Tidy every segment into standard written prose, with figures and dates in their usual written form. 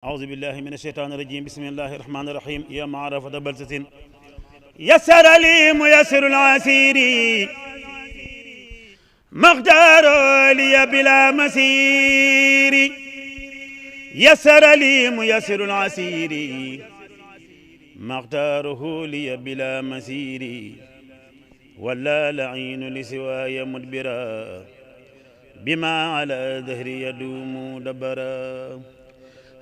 أعوذ بالله من الشيطان الرجيم بسم الله الرحمن الرحيم يا معرفة بلسة يسر لي ميسر العسير مقدار لي بلا مسير يسر لي ميسر العسير مقداره لي بلا مسير ولا لعين لسواي مدبرا بما على ظهري يدوم دبرا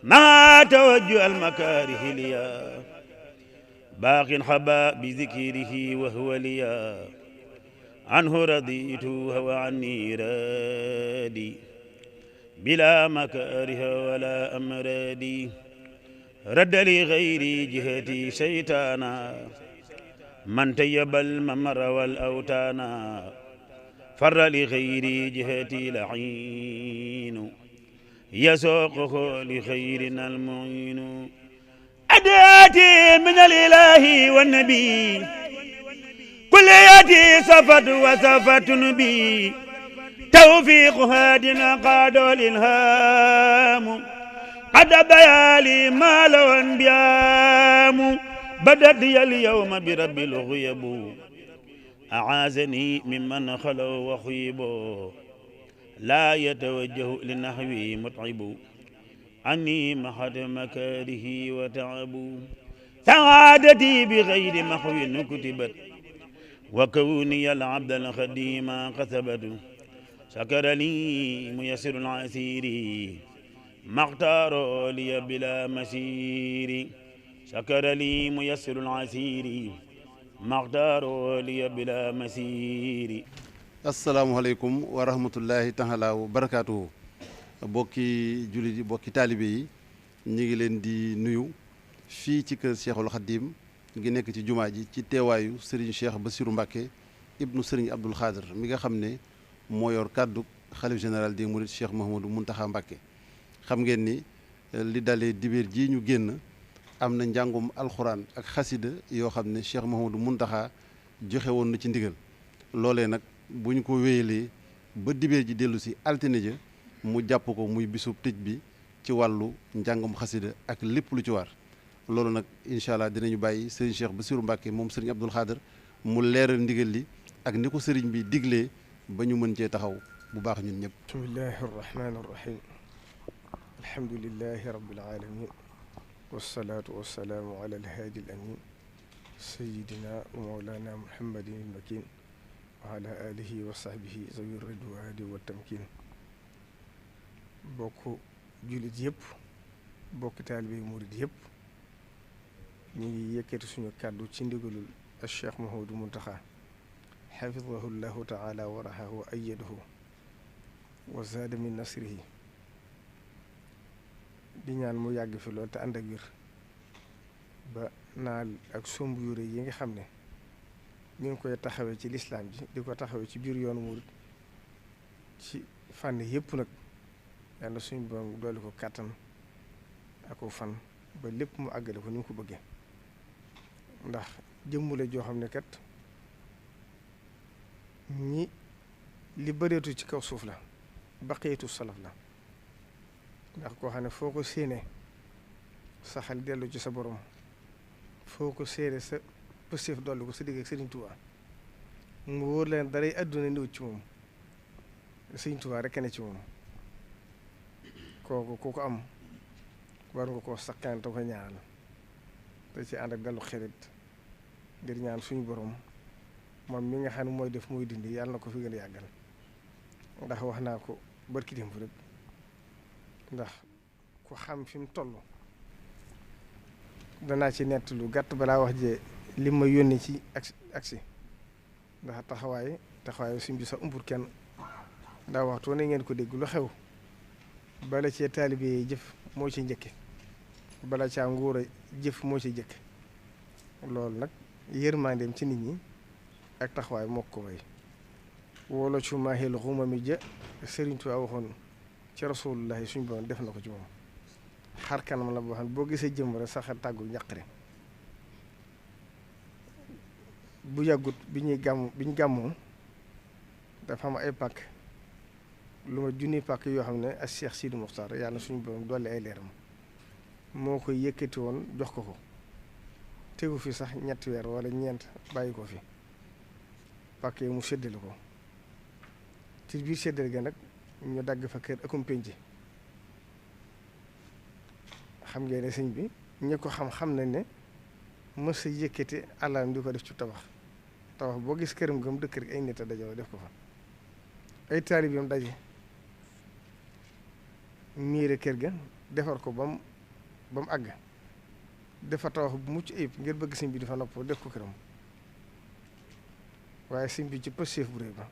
ما توجه المكاره ليا باق حبا بذكره وهو ليا عنه رضيت هو عني رادي بلا مكاره ولا أمرادي رد لغيري جهتي شيطانا من تيب الممر والأوتانا فر لغيري جهتي لعين يسوقه لخيرنا المعين أداتي من الإله والنبي كل ياتي صفت وصفت نبي توفيق هادنا قاد الإلهام قد بيالي ما لو انبيام بدت لي اليوم برب الغيب أعاذني ممن خلوا وخيبوا لا يتوجه لنحوي متعب عني محد مكاره وتعب سعادتي بغير محو كتبت وكوني العبد الخديم كسبت شكر لي ميسر العسير ما اختار لي بلا مسير شكر لي ميسر العسير ما اختار لي بلا مسير. asalaamaaleykum wa rahmatullahi taala wa barakaatuhu bokki jullit yi bokki taalibe yi ñu ngi leen di nuyu fii ci kër Cheikhul Khadim ngi nekk ci jumaa ji ci teewaayu Serigne Cheikh Bassirou Mbacké ibnu Serigne Abdoul Khadir mi nga xam ne moo yor kàddu xalif général des mourides Cheikh Mouhamadou Mountakha Mbacké xam ngeen ni li dalee dibéer ji ñu génn am na njàngum alxuraan ak xasida yoo xam ne Cheikh Mouhamadou Mountakha joxe woon na ci ndigal loolee nag bu ñu ko wéyalee ba dibéer ji dellu si altine ja mu jàpp ko muy bisub tëj bi ci wàllu njàngum xasida ak lépp lu ci war loolu nag incha allah dinañu bàyyi sëriñ Cheikh Bassirou Mbacké moom sëriñ Abdoul Khadir mu leeral ndigal li ak ni ko sëriñ bi diglee ba ñu mën cee taxaw bu baax ñun ñëpp. bismillahi arrahmani arrahim alhamdulillahi rabbil alamin wassalaatu wassalaamu ala alhaadi al amin sayidina wa mawlana muhammadin al makin wa ala alihi wa sahbihi zawi ridwaani wa tamkin bokk jullit yëpp bokk taalibe murid yëpp ñu ngi yëkkati suñu kàddu ci ndigalul al Cheikh Mouhamadou Mountakha xafidahu llahu taala wa rahahu wa ayyadahu wa zaada min nasrihi di ñaan mu yàgg fi lool te ànd ak wér ba naal ak somb yu rëy yi nga xam ne mi ngi koy taxawee ci lislaam ji di ko taxawee ci biir yoonu murid ci fànn yëpp nag yàlla suñu borom doole ko kàttan ak ko fan ba lépp mu àggale ko ni mu ko bëggee ndax jëmm la joo xam ne kat ñi li bëreetu ci kaw suuf la baqiitu salaf la ndax koo xam ne foo ko séenee sa xel dellu ci sa borom foo ko séenee sa pëstéef dolli ko sa digg ak Sëriñ Tuubaa mu wóor leen daray àdduna niw ci moom Sëriñ Tuubaa rekk ne ci moom kooku ku ko am war nga koo sakkan te ko ñaanal te ci ànd ak dalu xerit ngir ñaan suñu borom moom mi nga xam ne mooy def mooy dindi yàlla na ko fi gën a yàggal ndax wax naa ko barki démb rek ndax ku xam fi mu toll danaa ci nett lu gàtt balaa wax jee li ma yónnee ci agsi ndax taxawaay suñ bi sax umpur kenn daa waxtu ne ngeen ko dégg lu xew bala cee taalibe yi jëf moo ci njëkke bala caa nguur a jëf moo ci jëkk loolu nag yërmandeem ci nit ñi ak taxawaay moo ko way wolo cu maahil xuma mi ja Sëriñ Tuubaa waxoon ci rasulullahi suñ borom def na ko ci moom xar kanam la boo xam ne boo gisee jëm rek sax tàggu ñaqare bu yàggut bi ñu gàmmoo dafa am ay pàkk lu ma junni pàkk yoo xam ne ak Cheikh Sidi Mokhtar yàlla suñu borom dolli ay leeram moo koy yëkkati woon jox ko tegu fi sax ñetti weer wala ñeent bàyyi ko fi pàkk yi mu séddale ko ci biir séddale ga nag ñu dagg fa kër akum penc xam ngeen ne sëñ bi ñi ko xam nañ ne mës a yëkkati alalam di ko def ci tabax boo gis këram gëm dëkk rek ay nit a dajoo def ko fa ay taalibeem daje miire kër ga defar ko ba mu àgg dafa tabax bu mucc ayib ngir bëgg sëñ bi dafa nopp def ko këram waaye sëñ bi ci pëstéef bu réy ba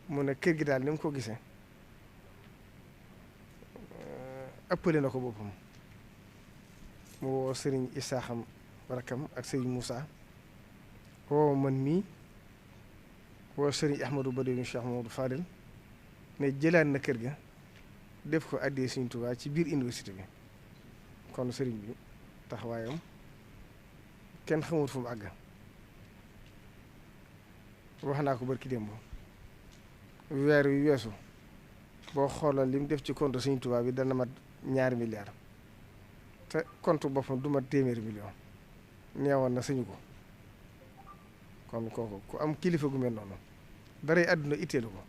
mu ne kër gi daal ni mu ko gisee ëppale na ko boppam mu woo sëriñ Isaaxam rakkam ak sëriñ Moussa woo man mii woo sëriñ Ahmadou Badou Cheikh Mamadou Fadel ne jëlaat na kër ga def ko addee Sëriñ Tuubaa ci biir université bi kon sëriñ bi taxawaayam kenn xamut fu mu àgg wax naa ko barki démb weer yu weesu boo xooloon li mu def ci compte Sëriñ Tuubaa bi dana mat 2 milliards te compte boppam du mat 1 million neewoon na sañu ko kon kooku ku am kilifa gu mel noonu daray àdduna itteelu ko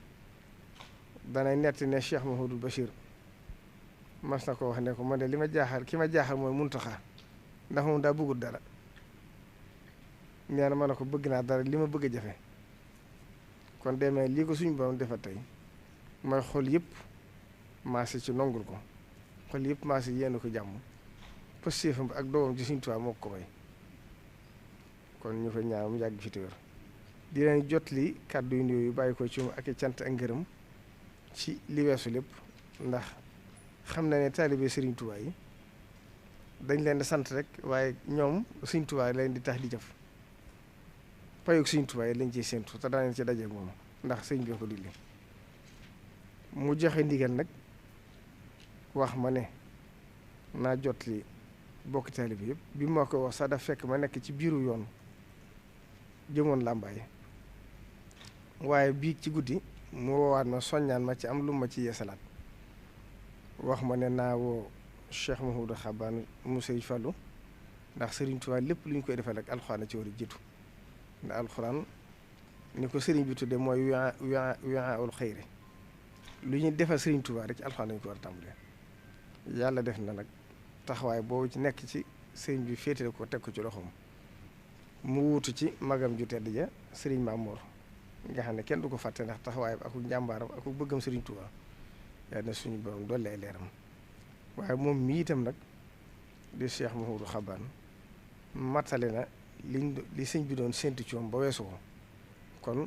danay netti ne Cheikh Mouhamadou Bachir mas na ko wax ne ko man de li ma jaaxal ki ma jaaxal mooy Muntaxa ndax moom daa bëggul dara nee na ma ne ko bëgg naa dara li ma bëgg a jafe kon demee lii ko suñu borom defal tey mooy xol yëpp maase ci nongul ko xol yëpp maase yéen ko jàmm pëstéefam ak doomam ci Sëriñ Tuubaa moo ko may kon ñu fa ñaan mu yàgg fi te wér di leen jot li kàddu yu nuyoo yu bàyyi ko ci moom ak i cant ak ngërëm ci li weesu lépp ndax xam na ne taalibe Sëriñ Tuubaa yi dañ leen di sant rek waaye ñoom Sëriñ Tuubaa leen di tax di jëf payug Sëriñ Tuubaa yi lañ ciy séentu te danañ ci dajeeg moom ndax sëñ bi ko digle mu joxe ndigal nag wax ma ne naa jot li bokk taalibe yëpp bi ma ko wax sax daf fekk ma nekk ci biiru yoon jëmoon làmbaay waaye bii ci guddi mu woowaat ma soññaan ma ci am lu ma ci yeesalaat wax ma ne naa woo Cheikh Mouhamadou Xabaan mu Sëriñ Fallu ndax Sëriñ Tuubaa lépp lu ñu koy defal ak alxuraan ci war a jiitu ndax alxuraan ni ko sëriñ bi tudde mooy wi'aa'ul xayri lu ñuy defal Sëriñ Tuubaa rek ci alxuraan lañu ko war a tàmbalee yàlla def na nag taxawaay boobu ci nekk ci sëriñ bi féetale ko teg ko ci loxoom mu wuutu ci magam ju tedd ja sëriñ Mamoor nga xam ne kenn du ko fàtte ndax taxawaayam ak njàmbaaram ak bëggam Sëriñ Tuubaa yàlla na suñu borom dolli ay leeram waaye moom mii itam nag di Cheikh Mouhamadou Xabaan matale na li sëñ bi doon séntu ci moom ba weesu ko kon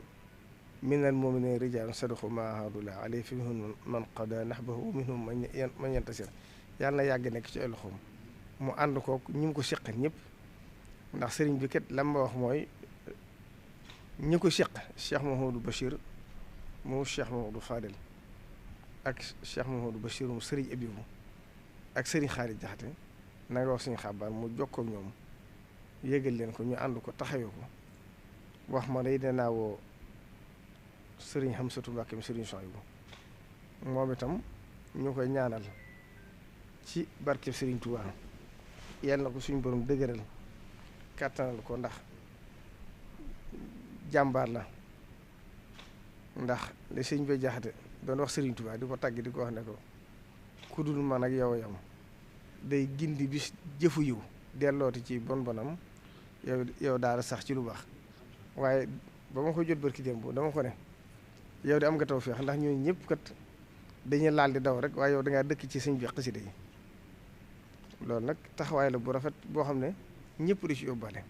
minal mu'miniina rijaalun sadaqu maa aahadu-llaaha alayhi fa minhum man qadaa nahbahu wa minhum man yantasir yàlla na yàgg nekk ci ay loxoom mu ànd kook ñi mu ko seqal ñëpp ndax sëriñ bi kat lam ma wax mooy ñi ko seq Cheikh Mouhamadou Bachir mu Cheikh Mouhamadou Fadel ak Cheikh Mouhamadou Bachir mu sëriñ Abibu ak sëriñ Xaari Jaxate na nga wax suñu xabaar mu jokkoo ak ñoom yégal leen ko ñu ànd ko taxawee ko wax ma ne danaa woo sëriñ Xamsatu Mbàkke sëriñ Sohaybu moom itam ñu koy ñaanal ci barkeb Sëriñ Tuubaa yàlla na ko suñu borom dëgëral kàttanal ko ndax jàmbaar la ndax li sëñ bi Jaxate doon wax Sëriñ Tuubaa di ko tàgg di ko wax ne ko ku dul man ak yow yam day gindi bis jëfu yiw dellooti ci bon bonam yow daal sax ci lu baax waaye ba ma ko jot barki démb dama ko ne yow de am nga tawfeex ndax ñooñu ñëpp kat dañuy laal di daw rek waaye yow dangaa dëkk ci sëñ bi xasida yi loolu nag taxawaay la bu rafet boo xam ne ñëpp di ci yóbbaale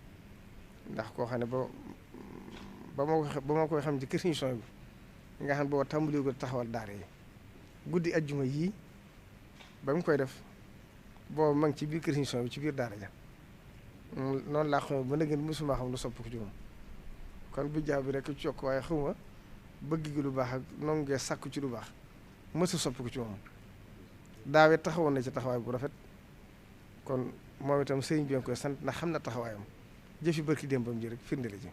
ndax koo xam ne ba ma koy xam ci kër Sëriñ Sohaybu bi nga xam ne booba tàmbali ko taxawal daara yi guddi ajjuma yii ba mu koy def booba ma ngi ci biir kër Sëriñ Sohaybu bi ci biir daara ja noonu laa xam ba léegi mosuma xam lu sopp ko ci moom kon bu jaaw bi rek ci yokk waaye xawma bëgg gi lu baax ak noonu ngee sàkku ci lu baax mësa sopp ko ci moom daawee taxawoon na ci taxawaay bu rafet kon moom itam sëriñ bi nga koy sant ndax xam na taxawaayam jëfi barki démbam ji rek firnde la ci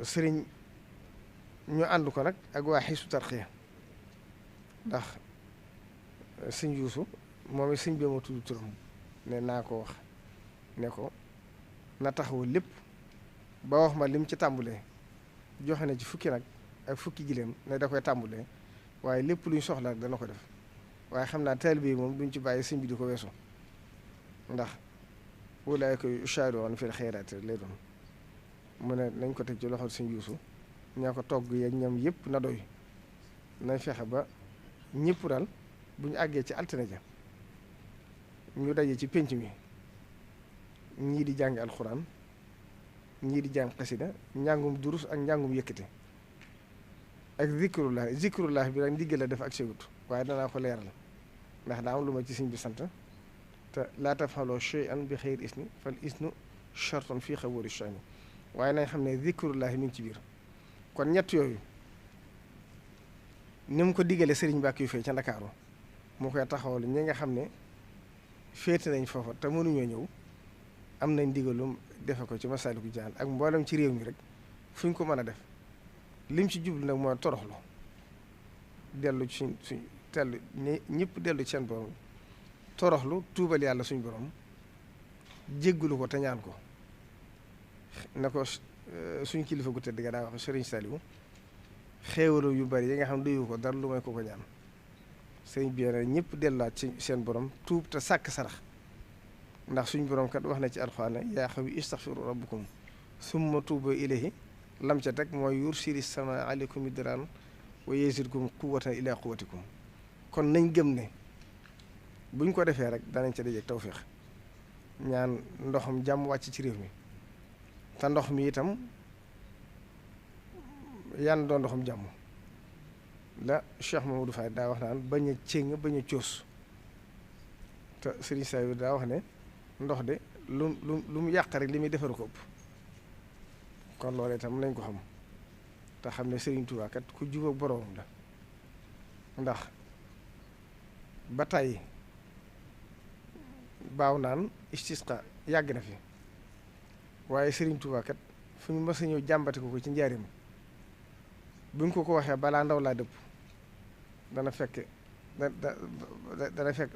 sëriñ ñu ànd ko nag ak waa Hizbut Tarqiyyah ndax sëñ Yuusu moom it sëñ bi ma tudd turam ne naa ko wax ne ko na taxawu lépp ba wax ma lim ci tàmbulee joxe na ci fukki nag ak fukki gileem ne da koy tàmbulee waaye lépp luñ soxla dana ko def waaye xam naa taalibe yi moom duñ ci bàyyi sëñ bi di ko weesu ndax ulaa'ika yushaari'uuna fil xayraati lay doon mu ne nañ ko teg ci loxol sëñ Yuusu ñaa ko togg yeeg ñam yëpp na doy nañ fexe ba ñëpp daal bu ñu àggee ci altine ja ñu daje ci pénc mi ñii di jàng alxuraan ñii di jàng xasida njàngum durus ak njàngum yëkkate ak zikrullah bi nag ndiggal la def ak sewut waaye danaa ko leeral ndax daa am lu ma ci sëñ bi sant te laa tafaloo shay'an bi xayri isni fal isnu shartun fii xaboori shani waaye nañ xam ne zikrullah mi ngi ci biir kon ñett yooyu ni mu ko diggalee sëriñ Mbàkke yu fay ca Ndakaaru mu koy taxawal ñi nga xam ne féete nañ foofa te mënuñoo ñëw am nañ ndigalum defe ko ci Masaalikul Jinaan ak mboolem ci réew mi rek fu ñu ko mën a def lim ci jublu nag mooy toroxlu dellu ci suñ tellu ñëpp dellu ci seen borom toroxlu tuubal yàlla suñ borom jéggalu ko te ñaan ko na ko suñ kilifa gu tedd ga daa wax Sëriñ Saliou xéewalu yu bari yi nga xam ne doyu ko dara lu may ko ñaan sëriñ bi ñëpp delluwaat ci seen borom tuub te sàkk sarax ndax suñ borom kat wax na ci alxuraan yaa xawi istaxfiru rabbukum summa tuubu ilayhi lam ca teg mooy yursili sama aleykum midraan wa yazidkum quwwatan ila quwwatikum kon nañ gëm ne buñ ko defee rek danañ ca dajeek tawféex ñaan ndoxum jàmm wàcc ci réew mi te ndox mi itam yan doon ndoxum jàmm la Cheikh Mamadou Faye daa wax naan bañ a céng bañ a coos te Serigne Saliou daa wax ne ndox de lu mu yàq rek li muy defaru ko ëpp kon loolu itam nañ ko xam te xam ne Serigne Touba kat ku jubóog boroomam la ndax ba tàyyi baaw naan istisqa yàgg na fi waaye Serigne Touba kat fu ñu mës a ñëw jàmbati ko ci njaarim buñ ko waxee balaa ndaw laa dëpp dana fekk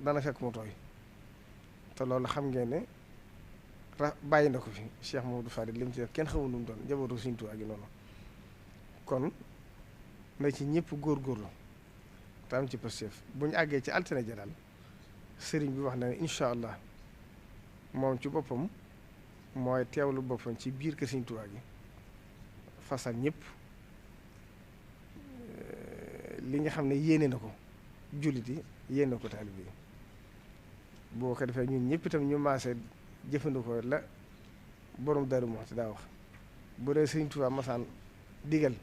dana fekk mu tooy te loolu xam ngeen ne bàyyi na ko fi Cheikh Mamadou Fadil li mu ci def kenn xamul nu mu doon njabootu Sëriñ Tuubaa gi noonu kon na ci ñëpp góorgóorlu te am ci pësteef bu ñu àggee ci altine ja daal sëriñ bi wax na ne incha allah moom ci boppam mooy teewlu boppam ci biir kër Sëriñ Tuubaa gi fasal ñëpp li nga xam ne yéene na ko jullit yi yéene ko taalib yi boo ko defee ñun ñëpp itam ñu maase jëfandikoo la borom Daaru Muxti daa wax bu dee Sëriñ Tuubaa masaan digal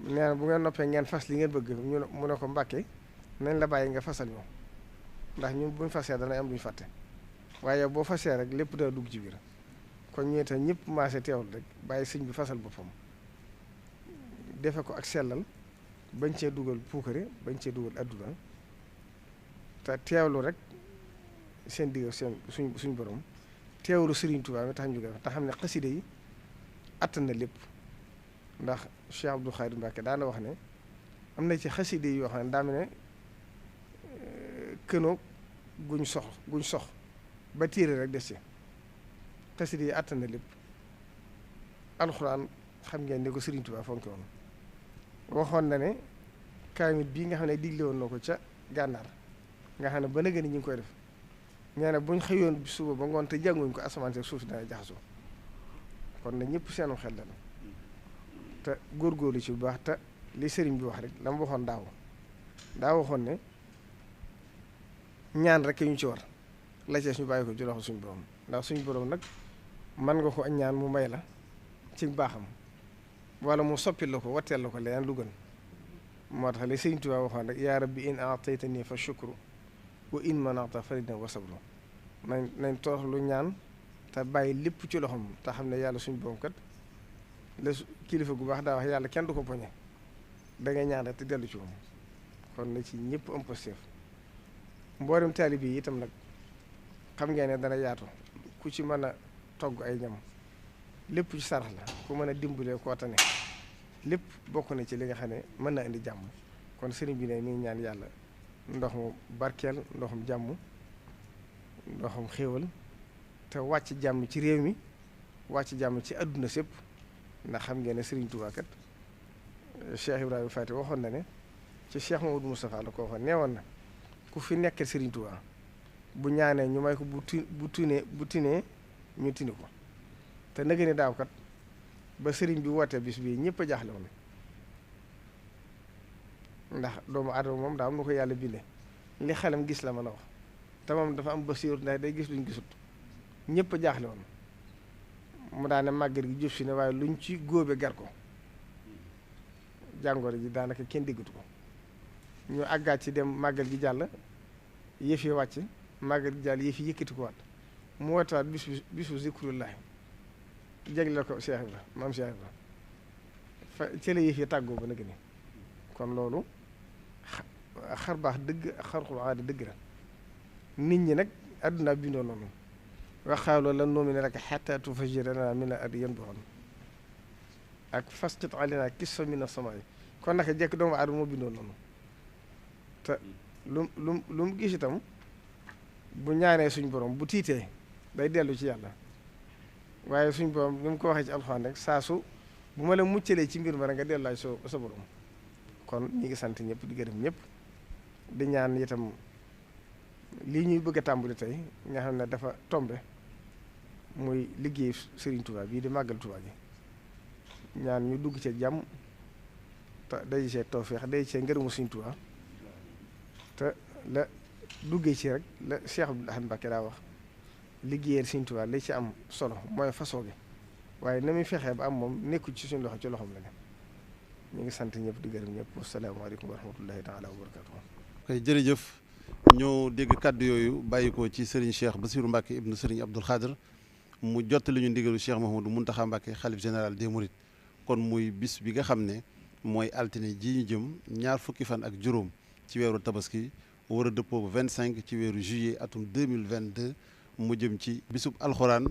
nee na bu ngeen noppee ngeen fas li ngeen bëgg mu ne ko Mbàkke nañ la bàyyi nga fasal ñu ndax ñun buñ fasee dana am luñ fàtte waaye boo fasee rek lépp daa dugg ci biir kon ñu itam ñëpp maase teewul rek bàyyi sëñ bi fasal boppam defe ko ak sellal bañ cee dugal puukare bañ cee dugal adduna te teewlu rek seen digg suñ borom teewlu Sëriñ Tuubaa mi tax ñu koy te xam ne xaside yi attan na lépp ndax Cheikh Abdou Khadre Mbacké daana wax ne am na ci xaside yi yoo xam ne daa mel ne kënoo guñ sox ba téere rek des ci xaside yi attan na lépp alxuraan xam ngeen ni ko Sëriñ Tuubaa fonke woon waxoon na ne kaamit bii nga xam ne digle woon na ko ca gànnaar nga xam ne ba nëgë ni ñu ngi koy def ñee ne buñ xëyoon suba ba ngoon te jànguñ ko asamaan si suuf si dana jaxasoo kon na ñëpp seenu xel la te góorgóorlu ci bu baax te li sëriñ bi wax rek la mu waxoon daa waxoon ne ñaan rek ñu ci war la ci ñu bàyyi ko ci loxo suñu borom ndax suñu borom nag mën nga ko ak ñaan mu may la ci baaxam wala mu soppil la ko watteel la ko leneen lu gën moo tax li Sëriñ Tuubaa waxoon rek yaa rabbi in aataytani fa shukru wa in manata farida wa sabru nañ torox lu ñaan te bàyyi lépp ci loxoom te xam ne yàlla suñu borom kat la kilifa gu baax daa wax yàlla kenn du ko poñe da ngay ñaan rek te dellu ci moom kon na ci ñëpp am positif mboolem taalibe yi itam nag xam ngeen ne dana yaatu ku ci mën a togg ay ñam lépp ci sarax la ku mën a dimbalee koo tane lépp bokk na ci li nga xam ne mën na indi jàmm kon sëriñ bi ne mi ngi ñaan yàlla ndoxum barkeel ndoxum jàmm ndoxum xéewal te wàcc jàmm ci réew mi wàcc jàmm ci àdduna sépp ndax xam ngeen ne Serigne Touba kat Cheikh Ibrahima Fati waxoon na ne ci Cheikh Mamadou Moustapha la ko waxoon neewoon na ku fi nekk Serigne Touba bu ñaanee ñu may ko bu tinee ñu tini ko te nag ni daaw kat ba Serigne bi wootee bis bii ñëpp a jaaxle woon ndax doomu aadama moom daa am na ko yàlla bindee li xelam gis la mën a wax te moom dafa am basiir ndax day gis luñ gisut ñëpp a jaaxle woon mu daane màggal gi jëf si ne waaye luñ ci góobe gar ko jàngoro ji daanaka kenn déggatu ko ñu àggaat ci dem màggal gi jàll yëf yi wàcc màggal gi jàll yëf yi yëkkati ko waat mu wootaat bisu zikrullahi jagle ko Cheikh Ibra maam Cheikh Ibra fa ci la yëf yi tàggoo ba nag ni kon loolu xar baax dëgg xarxul aada dëgg la nit ñi nag àdduna bindoo noonu waxaaloo lan nu'mina laka hattaa tufajjira lanaa mina al-ardi yanbu'an ak fasqit alaynaa kisfan mina samaa'i kon naka jekk doomu aadama moo bindoo noonu te lu mu gis itam bu ñaanee suñ borom bu tiitee day dellu ci yàlla waaye suñ borom ni mu ko waxee ci alxuraan rek saa su bu ma la muccalee ci mbir ma rek nga delluwaay sa borom kon ñi ngi sant ñëpp di gërëm ñëpp di ñaan itam lii ñuy bëgg a tàmbali tey nga xam ne dafa tombe muy liggéey Serigne Touba bii di màggal Touba gi ñaan ñu dugg ci jàmm te day see tawfeex day see ngërëmu Serigne Touba te la duggee ci rek la Cheikh Abdoul Ahad Mbacké daa wax liggéeyal Serigne Touba li ci am solo mooy façon gi waaye na muy fexee ba am moom nekku ci suñu loxo ci loxoom la ne ñu ngi sant ñëpp di gërëm ñëpp wasalaamaaleykum wa rahmatullahi taala wa barakatuh kay jërëjëf ñoo dégg kàddu yooyu bàyyi ko ci Serigne Cheikh Bassirou Mbacké ibnu Serigne Abdoul Khadr mu jottali ñu ndigalu Cheikh Mouhamadou Mountakha Mbacké xalif général des Mourides kon muy bis bi nga xam ne mooy altine ji ñu jëm ñaar fukki fan ak juróom ci weeru tabaski war a dëppoo 25 ci weeru juillet atum 2022 mu jëm ci bisub alxuraan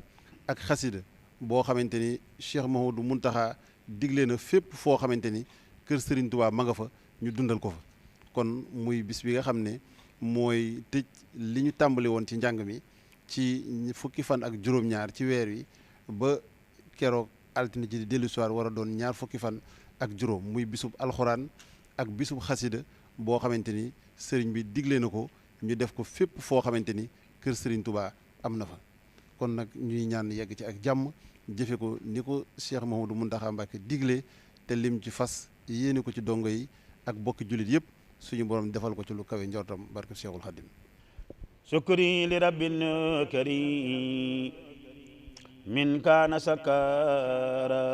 ak xasida boo xamante ni Cheikh Mouhamadou Mountakha digle na fépp foo xamante ni kër Serigne Touba ma nga fa ñu dundal ko fa kon muy bis bi nga xam ne mooy tëj li ñu tàmbali woon ci njàng mi ci fukki fan ak juróom-ñaar ci weer wi ba keroog altine ji di dellu soir war a doon ñaar fukki fan ak juróom muy bisub alxuraan ak bisub xasida boo xamante ni sëriñ bi digle na ko ñu def ko fépp foo xamante ni kër Serigne Touba am na fa kon nag ñuy ñaan yegg ci ak jàmm jëfe ko ni ko Cheikh Mouhamadou Mountakha Mbacké digle te lim ci fas yéene ko ci dongo yi ak bokki jullit yëpp suñu borom defal ko ci lu kawe njortam barke Cheikhul Khadim sukri li rabbil karim min kaana sakara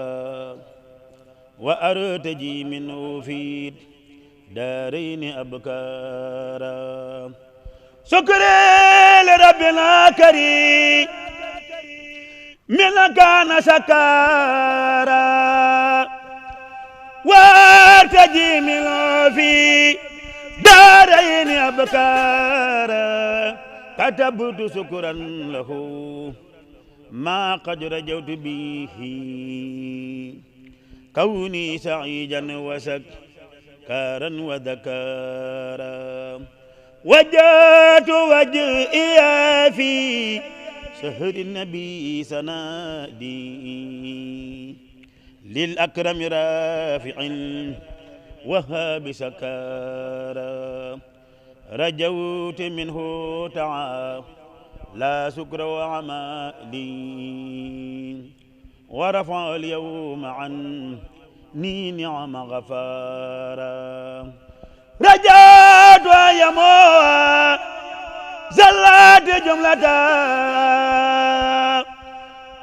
wa artaji min fi daarayni abkara sukri li rabbil karim min kaana sakara wa artaji min fi دارين أبكارا كتبت شكرا له ما قد رجوت به كوني سعيدا وسكارا وذكارا وجهت وجهي في شهر النبي سنادي للأكرم رافع وهاب سكارا رجوت منه لا سكر وعمالي ورفع اليوم عني نعم غفارا رجوت يموت زلات جملة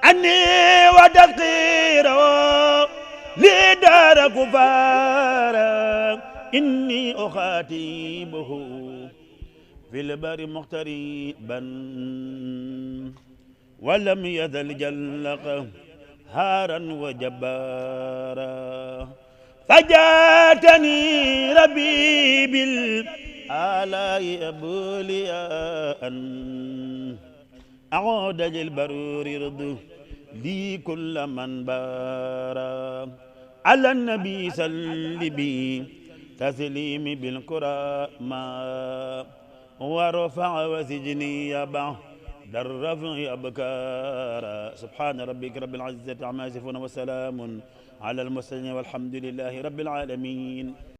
عني وتذكيره لدار كفارا إني أخاتبه في البر مغتربا ولم يزل جل قهارا وجبارا فجاتني ربي بالآلاء أبولياء أعود البرور رضو لي كل من بارا على النبي سلبي تسليم بالقرى ما ورفع وسجني يبع الرفع أبكارا سبحان ربك رب العزة عما يصفون وسلام على المرسلين والحمد لله رب العالمين